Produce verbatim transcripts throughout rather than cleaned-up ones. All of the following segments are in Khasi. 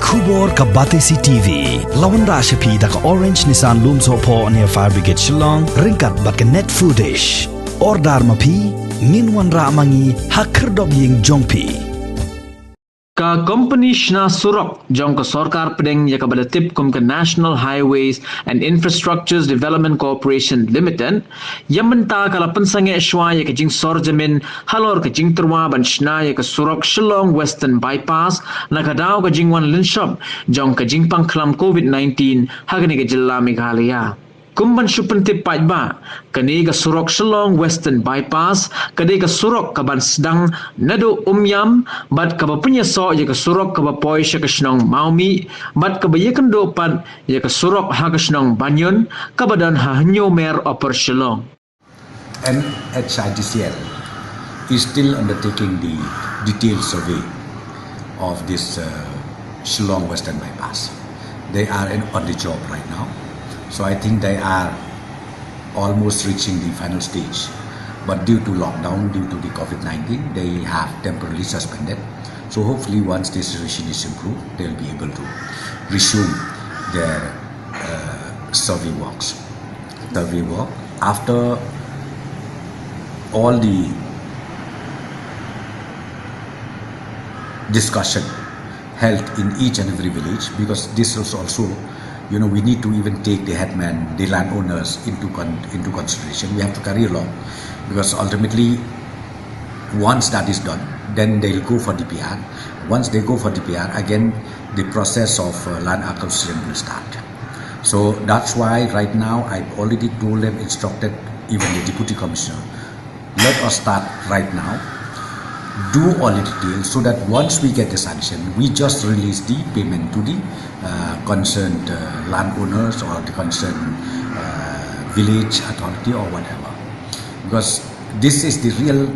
Khubor ka Batesi T V. La wanrah sha phi da ka Orange Nissan Lumsohphoh near Fire Brigade Shillong, ryngkat bad ka Net Foodish. Order ma phi, ngin wanrah ma ngi ha khyrdop ïing jong phi. Ka kompani shna surok jong ka sorkar pdeng ïa kaba la tip kum ka National Highways and Infrastructures Development Corporation Limited, ïa mynta ka la pynsangeh shuwa ïa ka jingsor jamin halor ka jingtyrwa ban shna ïa ka surok Shillong Western Bypass, na ka daw ka jingwan lynshop jong ka jingpang khlam covid nineteen ha kane ka jylla Meghalaya. Kum ban shu pyntip paidbah, kane ka surok Shillong Western Bypass ka dei ka surok kaban sdang naduh Umiam bad kaba pynïasoh ïa ka surok kaba poi sha ka shnong Mawmih bad kaba ïakynduh pat ïa ka surok ha ka shnong Banyun kaba don ha Hynñiewmer, Upper Shillong. N H I D C L is still undertaking the detailed survey of this uh, Shillong Western Bypass. They are in, on the job right now. So I think they are almost reaching the final stage. But due to lockdown, due to the covid nineteen, they have temporarily suspended. So hopefully, once the situation is improved, they'll be able to resume their uh, survey works. Survey work after all the discussion held in each and every village, because this is also, you know, we need to even take the headman, the landowners into con- into consideration. We have to carry along, because ultimately, once that is done, then they'll go for D P R. Once they go for D P R, again the process of uh, land acquisition will start. So that's why right now I've already told them, instructed even the deputy commissioner, let us start right now, do all the details, so that once we get the sanction, we just release the payment to the uh, concerned uh, landowners or the concerned uh, village authority or whatever. Because this is the real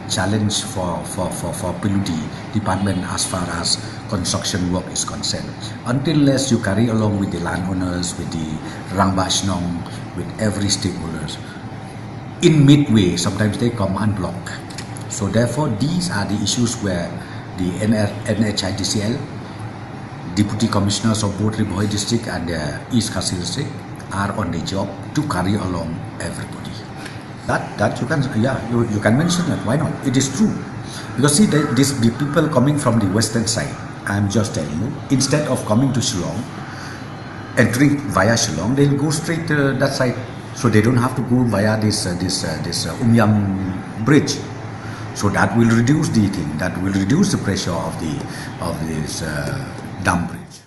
challenge for, for, for, for P W D department as far as construction work is concerned. Until unless you carry along with the landowners, with the Rangbah Shnong, with every stakeholders, in midway, sometimes they come unblocked. So therefore, these are the issues where the N R, N H I D C L, Deputy Commissioners of both Ri Bhoi District and uh, East Khasi District are on the job to carry along everybody. That, that you can, yeah, you, you can mention that. Why not? It is true. Because see, the, this, the people coming from the western side, I'm just telling you, instead of coming to Shillong, entering via Shillong, they'll go straight uh, that side. So they don't have to go via this uh, this uh, this uh, Umiam bridge. So that will reduce the thing. That will reduce the pressure of the of this uh, dump bridge.